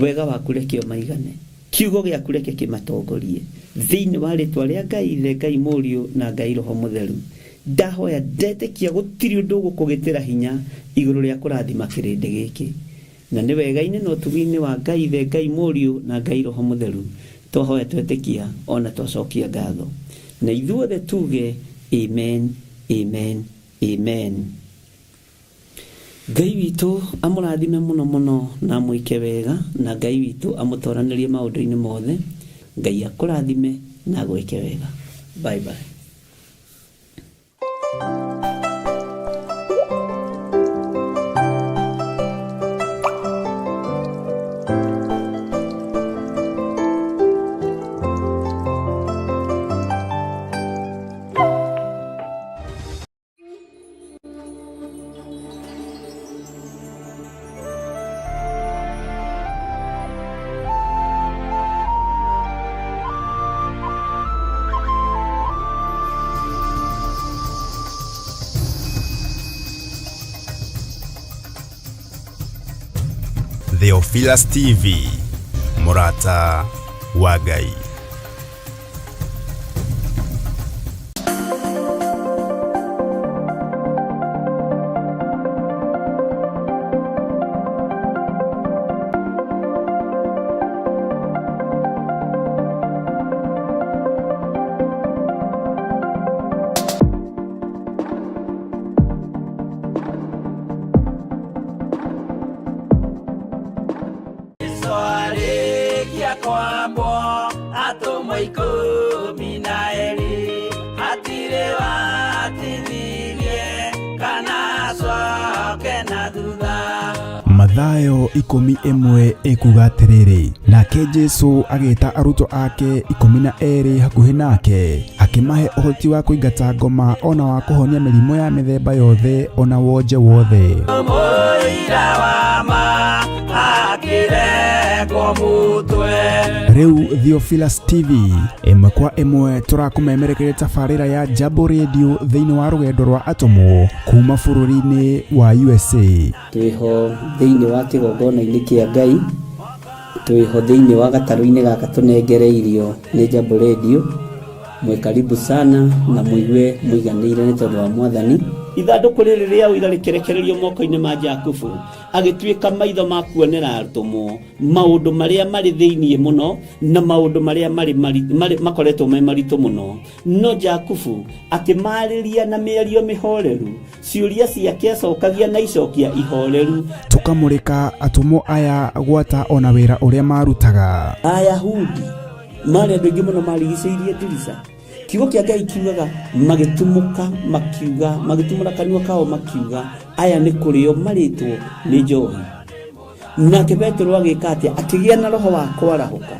B: Wega waku reke ũmaigane, kiugo gĩaku reke kĩmatongorie thĩinĩ wa rĩtwa rĩa Ngai Ithe, Ngai Mũriũ na Ngai Roho Mũtheru. Ndahoya ndetĩkia gũtirĩ ũndũ ũgũkũgĩtĩra hinya igũrũ rĩa kũrathima kĩrĩndĩ gĩkĩ. Na nĩ wega-inĩ na ũtugi-inĩ wa Ngai Ithe, Ngai Mũriũ na Ngai Roho Mũtheru twahoya twetĩkia ona twacokia ngatho. Na ithuothe tuge amen, amen, amen. Ngai witũ amũrathime mũno mũno na amwĩke wega, na Ngai witũ amũtoranĩrie maũndũ-inĩ mothe. Ngai akũrathime na agwĩke wega. Bye bye.
A: Theophilus TV, Murata wa Ngai.
C: 12 hatirĩ watithirie kana acoke na thutha.
D: Mathayo 11 ĩkuga atĩrĩrĩ, nake Jesu agĩta arutwo ake 12 hakuhĩ nake, akĩmahe ũhoti wa kũingata ngoma ona wa kũhonia mĩrimũ ya mĩthemba yothe ona wonje wothe.
C: Mũira wa ma akĩrekwo mũtwe.
D: Rĩu Theophilus TV ĩmwe kwa ĩmwe tũrakũmemerekeria tabarĩra ya Jambo Radio thĩinĩ wa rũgendo rwa atũmwo kuma bũrũri-inĩ wa USA.
B: Twĩho thĩinĩ wa kĩgongona-inĩ kĩa Ngai, twĩho thĩinĩ wa gatarũ-inĩ gaka tũnengereirio nĩ Jambo Radio. Mwĩ karibu sana na mũigue mũiganĩire nĩ tondũ wa Mwathani. Ithandũkũ rĩrĩ rĩa ũira rĩkĩrekererio moko-inĩ ma Jakubu, agĩtuĩka maitho ma kuonera atũmwo maũndũ marĩa marĩ thĩinĩ mũno na maũndũ marĩa marĩ makoretwo me maritũ mũno. No Jakubu akĩmarĩria na mĩario mĩhoreru, ciũria ciake acokagia na icokia ihoreru.
D: Tũkamũrĩka atũmwo aya gwata ona wĩra ũrĩa marutaga.
B: Ayahudi marĩ andũ aingĩ mũno marigicĩirie ndirica. Kiugo kĩa Ngai kiugaga magĩtumũka makiuga, magĩtumũra kanua kao makiuga, aya nĩ kũrĩo marĩtwo nĩ njohi. Nake Petero agĩka atĩa? Akĩgĩa na roho wa kwarahũka,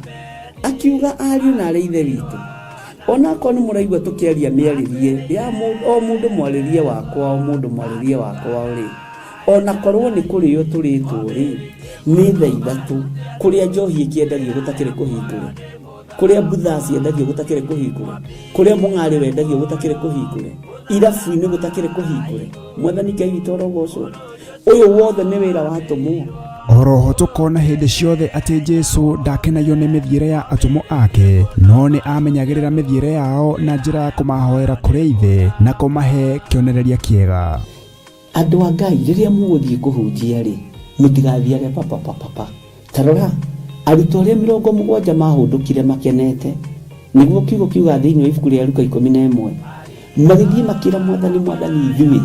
B: akiuga ariũ na arĩ ithe witũ, onakorwo nĩ mũraigua tũkĩaria mĩarĩrie ya o mũndũ mwarĩrie wakwa, o mũndũ mwarĩrie wakwa rĩ, onakorwo nĩ kũrĩo tũrĩtwo rĩ, nĩ thaa 3 kũrĩa njohi ĩkĩendagio gũtakĩrĩ kũhingũre, kũrĩa mbutha ciendagio gũtakĩrĩ kũhingũre, kũrĩa mũng'arĩ wendagio gũtakĩrĩ kũhingũre, irabu-inĩ gũtakĩrĩ kũhingũre. Mwathani Ngai witũ arogocwo. Ũyũ wothe nĩ wĩra wa atũmwo.
D: Oroho tũkona hĩndĩ ciothe atĩ Jesu ndakenagio nĩ mĩthiĩre ya atũmwo ake, no nĩ amenyagĩrĩra mĩthiĩre yao na njĩra ya kũmahoera kũrĩ Ithe na kũmahe kĩonereria kĩega.
B: Andũ a Ngai, rĩrĩa mũgũthiĩ kũhunjia rĩ, mũtigathiage papapapapa. Ta rora, arutwo arĩa 70 mahũndũkire makenete, nĩguo kiugo kiuga thĩinĩ wa ibuku rĩa Luka 11, magĩthiĩ makĩra Mwathani, Mwathani ithuĩ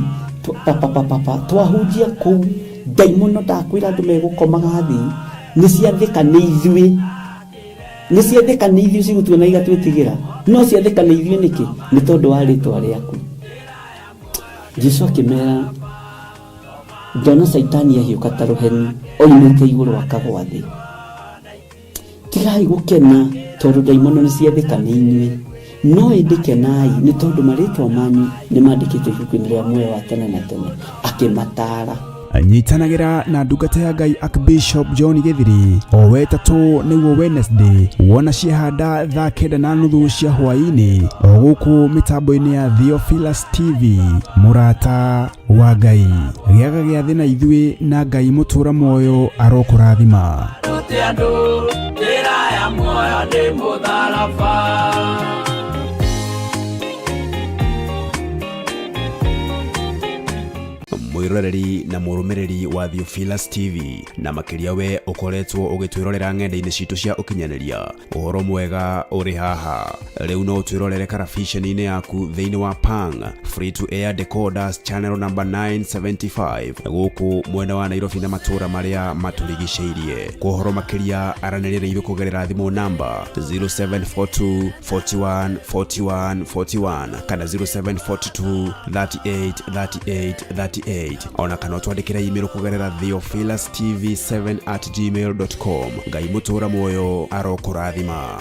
B: papapapapa twahunjia kũu, ndaimono ndakwĩra andũ megũkomaga thĩ, nĩ ciathĩka nĩ ithuĩ, nĩ ciathĩka nĩ ithuĩ cigũtuona igatwĩtigĩra, no ciathĩka nĩ ithuĩ nĩkĩ? Nĩ tondũ wa rĩtwa rĩaku. Jesu akĩmera, ndona Caitani ahiũka ta rũheni oimĩte igũrũ akagwa thĩ. Tigai gũkena tondũ ndaimono nĩ ciathĩka nĩ inyuĩ, no ĩndĩ kenai nĩ tondũ marĩtwa manyu nĩ mandĩkĩtwo ibuku-inĩ rĩa muoyo wa tene na tene. Akĩmataara.
D: Nyitanagĩra na ndungata ya Ngai Archbishop John Gĩthiri o wetatũ nĩguo Wednesday, wona ciahanda thaa 9:30 cia hwaĩ-inĩ o gũkũ mĩtambo-inĩ ya Theophilus TV. Mũrata wa Ngai, gĩaga gĩathĩ na ithuĩ na Ngai mũtũra muoyo arokũrathima.
C: Rute andũ njĩra ya muoyo nĩ mũtharaba.
A: Mwiroreri na mũrũmĩrĩri wa Theophilus TV, na makĩria we ũkoretwo ũgĩtwĩrorera ng'enda-inĩ citũ cia ũkinyanĩria, ũhoro mwega ũrĩ haha. Rĩu no ũtwĩrorere karabiceni-inĩ yaku thĩinĩ wa Pang Free to Air Decoders channel number 975 gũkũ mwena wa Nairobi na matũũra marĩa matũrigicĩirie. Kwa ũhoro makĩria aranĩria na ithuĩ kũgerera thimũ namba 0742 41 41 41 kana 0742 38 38 38, ona kana ũtwandĩkĩre email kũgerera theophilustv7@gmail.com. Ngai mũtũra muoyo arokũrathima.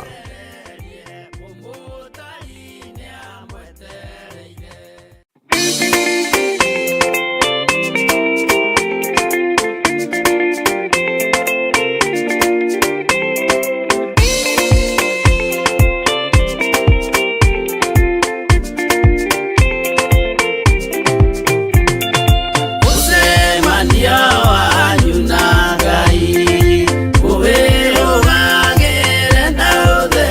C: Mũcemanio wanyu na Ngai ũwĩrũgagĩre na ũtheru.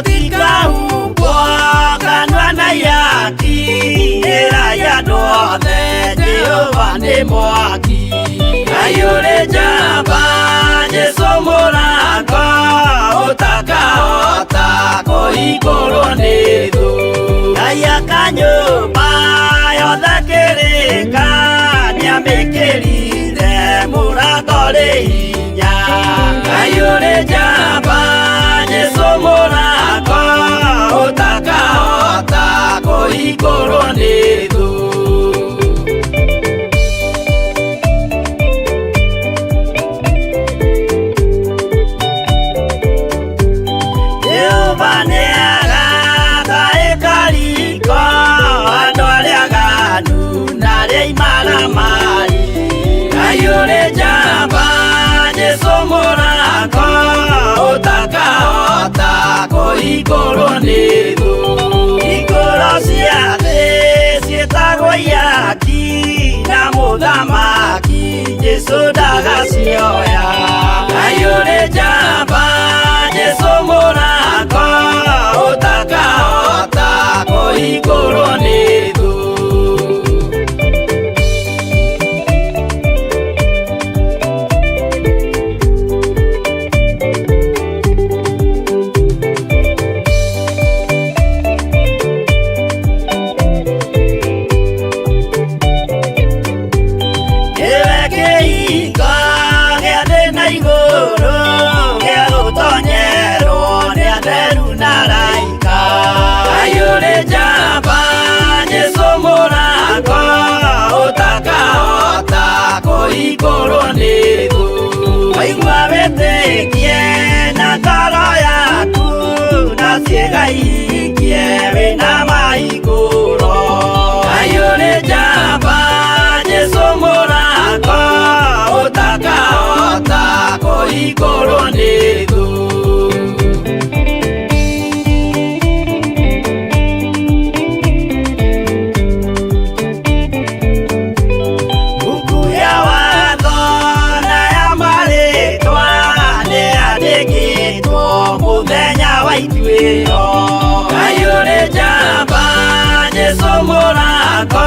C: Mũtikahumbwo kanua na ihaki, ĩrai andũ othe Jehova nĩ mwaki. Ngai ũrĩ njamba, Jesũ mũrango, ũtakahota kũhingũrwo nĩ thũ. Ngai aka nyũmba yothe kĩrĩka, nĩamĩkĩrire mũrango rĩ hinya. Ngai ũrĩ njamba, Jesũ mũrango, ũtakahota kũhingũrwo nĩ thũ. Jehova nĩagaka ĩkariko andũ arĩa aganu na arĩa imaramari. Ngai ũrĩ njamba, Jesũ mũrango, ũtakahota kũhingũrwo nĩ thũ. Hingũro cia thĩ ciĩtagwo ihaki, na mũthamaki Jesũ ndagacioya. Ngai ũrĩ njamba, Jesũ mũrango, ũtakahota kũhingũrwo nĩ thũ. Nĩwe kĩhingo gĩa thĩ na igũrũ, gĩa gũtonyerwo nĩ atheru na araika. Ngai ũrĩ njamba, Jesũ mũrango, ũtakahota kũhingũrwo nĩ thũ. Waigua wĩtĩkie na ngoro yaku, na ciĩga ihingie wĩna mahingũro. Ngai ũrĩ njamba, Jesũ mũrango, ũtakahota kũhingũrwo nĩ thũ. Mbuku ya watho na ya marĩtwa nĩyandĩkĩtwo mũthenya wa ituĩro. Ngai ũrĩ njamba, Jesũ mũrango,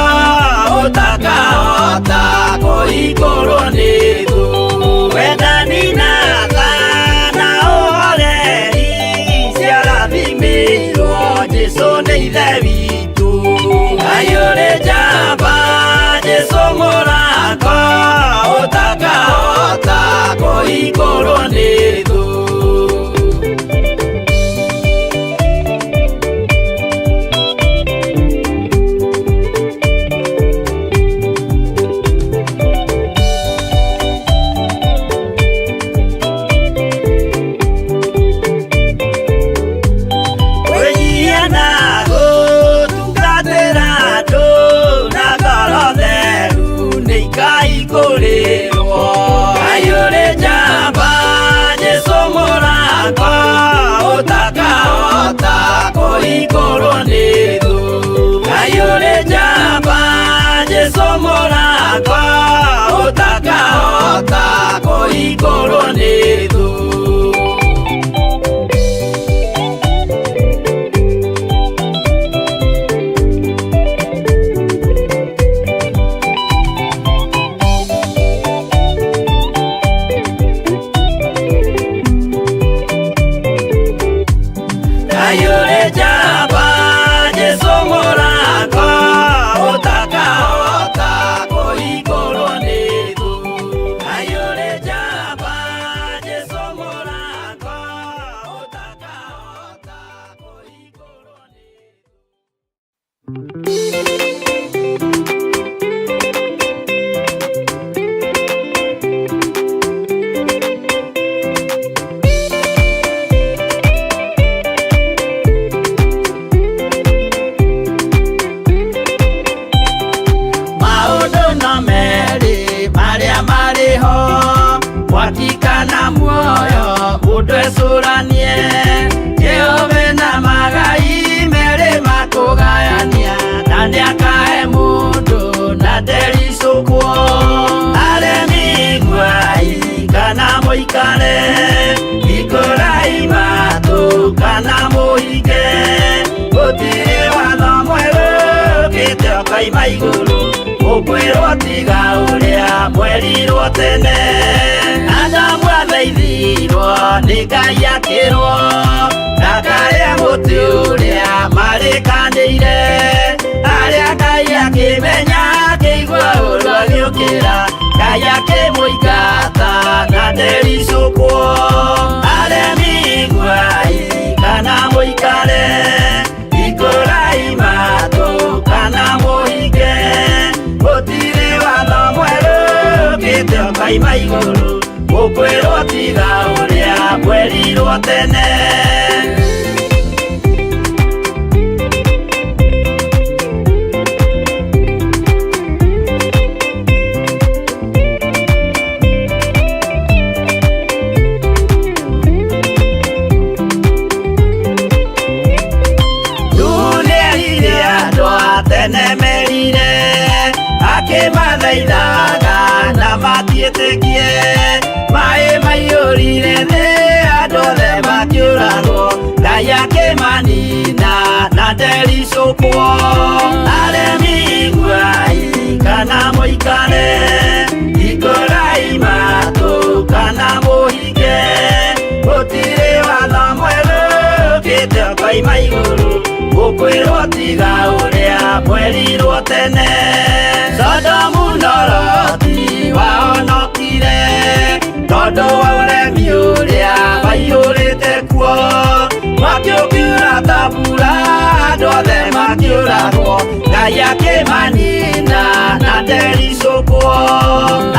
C: ũtakahota kũhingũrwo nĩ thũ. Wendani na tha na ũhoreri ciarathimĩirwo Jesũ nĩ Ithe witũ. Ngai ũrĩ njamba, Jesũ mũrango, ũtakahota kũhingũrwo nĩ thũ. Kwĩnyihia na gũtungatĩra andũ na ngoro theru nĩ ikahingũrĩrwo. Ngai ũrĩ njamba, Jesũ mũrango, ũtakahota kũhingũrwo nĩ thũ. Ngai ũrĩ njamba, Jesũ mũrango, ũtakahota kũhingũrwo nĩ thũ. Ngai ũrĩ njamba, Jesũ mũrango, ũtakahota kũhingũrwo nĩ thũ. Ngai ũrĩ njamba, Jesũ mũrango, ũtakahota kũhingũrwo nĩ thũ. Maũndũ no merĩ marĩa marĩ ho, mwaki kana muoyo. Mũikare, hingũrai matũ kana mũhinge. Gũtirĩ watho mwerũ ũkĩte ũkoima igũrũ, ũkwĩrwo tiga ũrĩa mwerirwo tene. Adamu athaithirwo nĩ Ngai akĩrwo ndakarĩe mũtĩ ũrĩa marĩkanĩire. Arĩa Ngai akĩmenya akĩigua ũru agĩũkĩra, Ngai akĩmũingata na ndericũkwo. Aremi iguai kana mũikare, hingũrai matũ kana mũhinge. Gũtirĩ watho mwerũ ũkĩte ũkoima igũrũ, ũkwĩrwo tiga ũrĩa mwerirwo tene. Nĩerire andũ a tene merire, akĩmathaithaga na matiĩtĩkie. Maĩ maiyũrire thĩ, andũ othe makĩũragwo, Ngai akĩmanina na ndericũkwo. Aremi iguai kana mũikare, hingũrai matũ kana mũhinge. Gũtirĩ watho mwerũ ũkĩte ũkoima igũrũ, ũkwĩrwo tiga ũrĩa mwerirwo tene. Sodomu na Loti wahonokire tondũ wa ũremi ũrĩa waiyũrĩte kuo. Mwaki ũkiura ta mbura, andũ othe makĩũragwo, Ngai akĩmanina na ndericũkwo.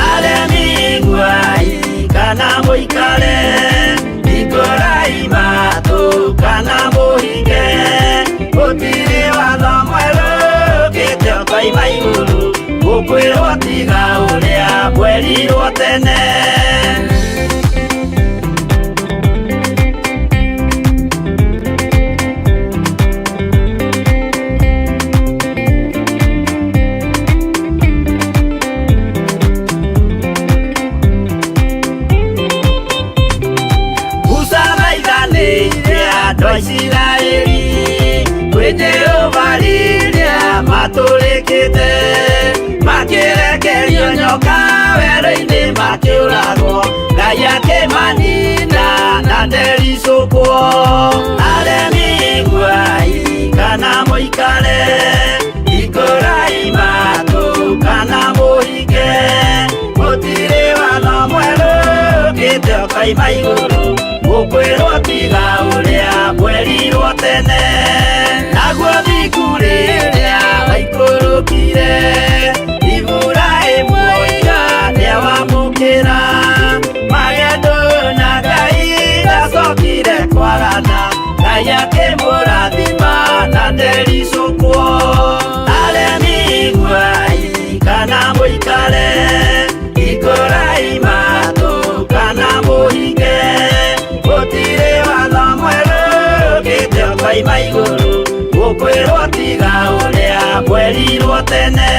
C: Aremi iguai kana mũikare, hingũrai matũ kana mũhinge. Gũtirĩ watho mwerũ ũkĩte ũkoima igũrũ, ũkwĩrwo tiga ũrĩa mwerirwo tene. Musa thaithanĩire andũ a Isiraeli kwĩ Jehova rĩrĩa matũrĩkĩte, makĩrekerio nyoka werũ-inĩ makĩũragwo, Ngai akĩmanina na ndericũkwo. Aremi iguai kana mũikare, hingũrai matũ kana mũhinge. Gũtirĩ watho mwerũ ũkĩte ũkoima igũrũ, ũkwĩrwo tiga ũrĩa mwerirwo tene. Naguo thingu rĩrĩa waikũrũkire, Iburahĩmu oiga nĩawamũkĩra. Magendo na Ngai ndacokire kwagana, Ngai akĩmũrathima na ndericũkwo. Aremi iguai kana mũikare, hingũrai matũ kana mũhinge. Gũtirĩ watho mwerũ ũkĩte ũkoima igũrũ, ũkwĩrwo tiga ũrĩa mwerirwo tene.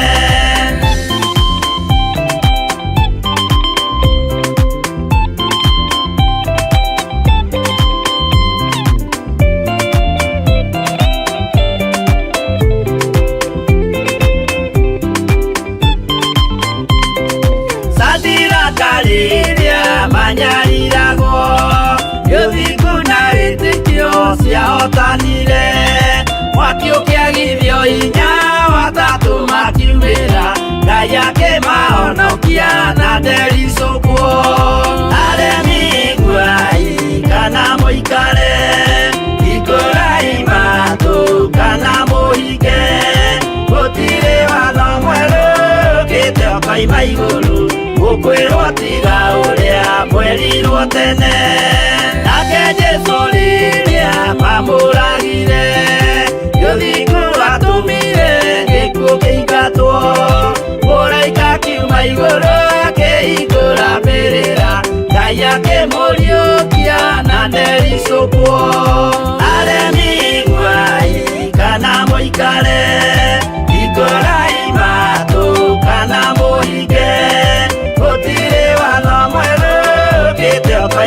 C: Sadiraka rĩrĩa manyariragwo, gĩthingu na wĩtĩkio ciahotanire. Mwaki ũkĩagithio hinya, watatũ makiumĩra, Ngai akĩmahonokia na ndericũkwo. Aremi iguai kana mũikare, hingũrai matũ kana mũhinge. Gũtirĩ watho mwerũ ũkĩte ũkoima igũrũ, ũkwĩrwo tiga ũrĩa mwerirwo tene. Nake Jesũ rĩrĩa mamũragire, gĩthingu atũmire gĩkuũ kĩingatwo. Mũraika akiuma igũrũ akĩhingũra mbĩrĩra, Ngai akĩmũriũkia na ndericũkwo. Aremi iguai kana mũikare, hingũrai matũ kana mũhinge. Gũtirĩ watho mwerũ ũkĩte ũkoima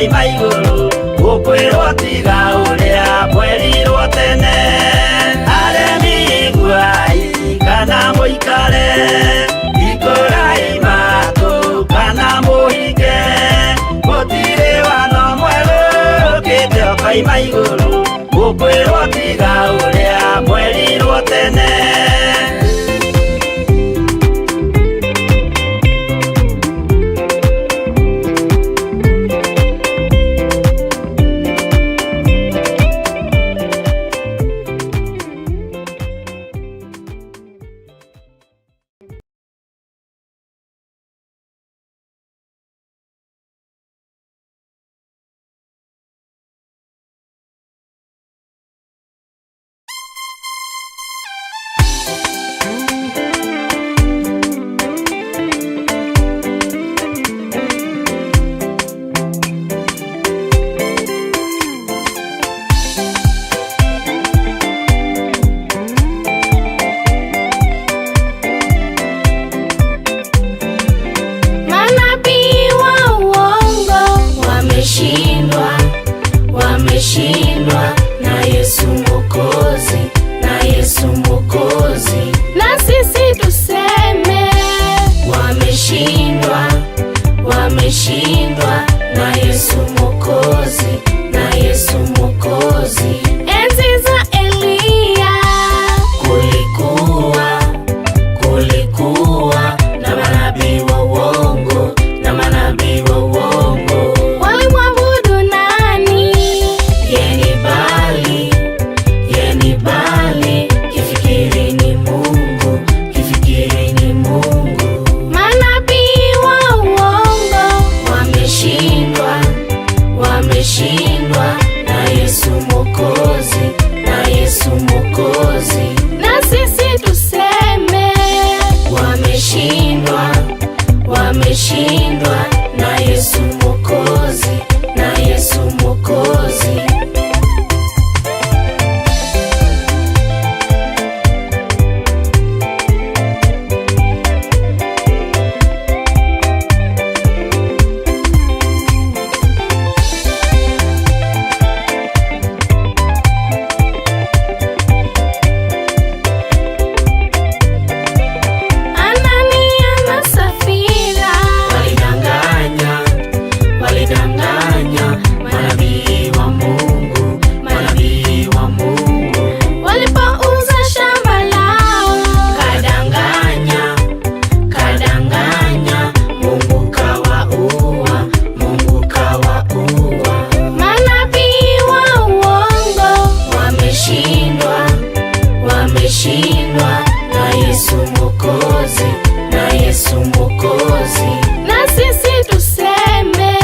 E: Wameshindwa na Yesu Mwokozi, na Yesu Mwokozi.
F: Na sisi tuseme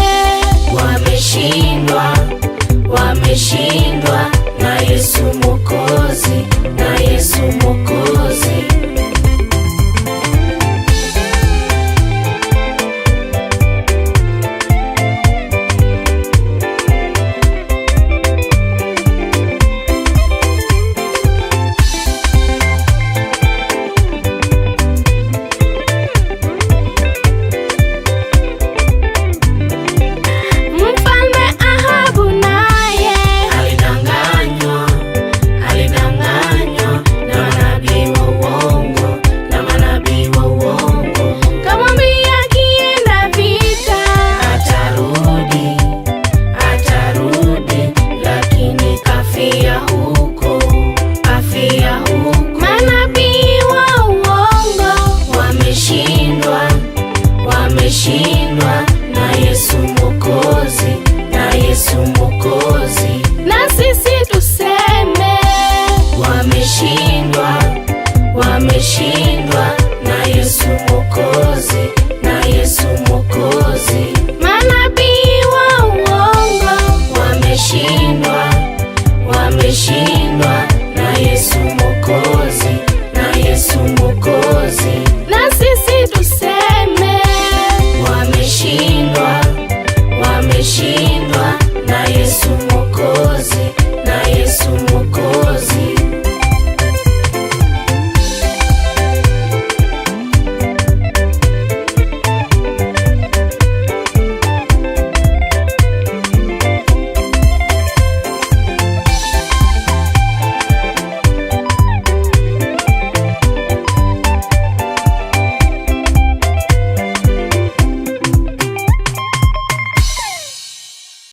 E: Wameshindwa, wameshindwa.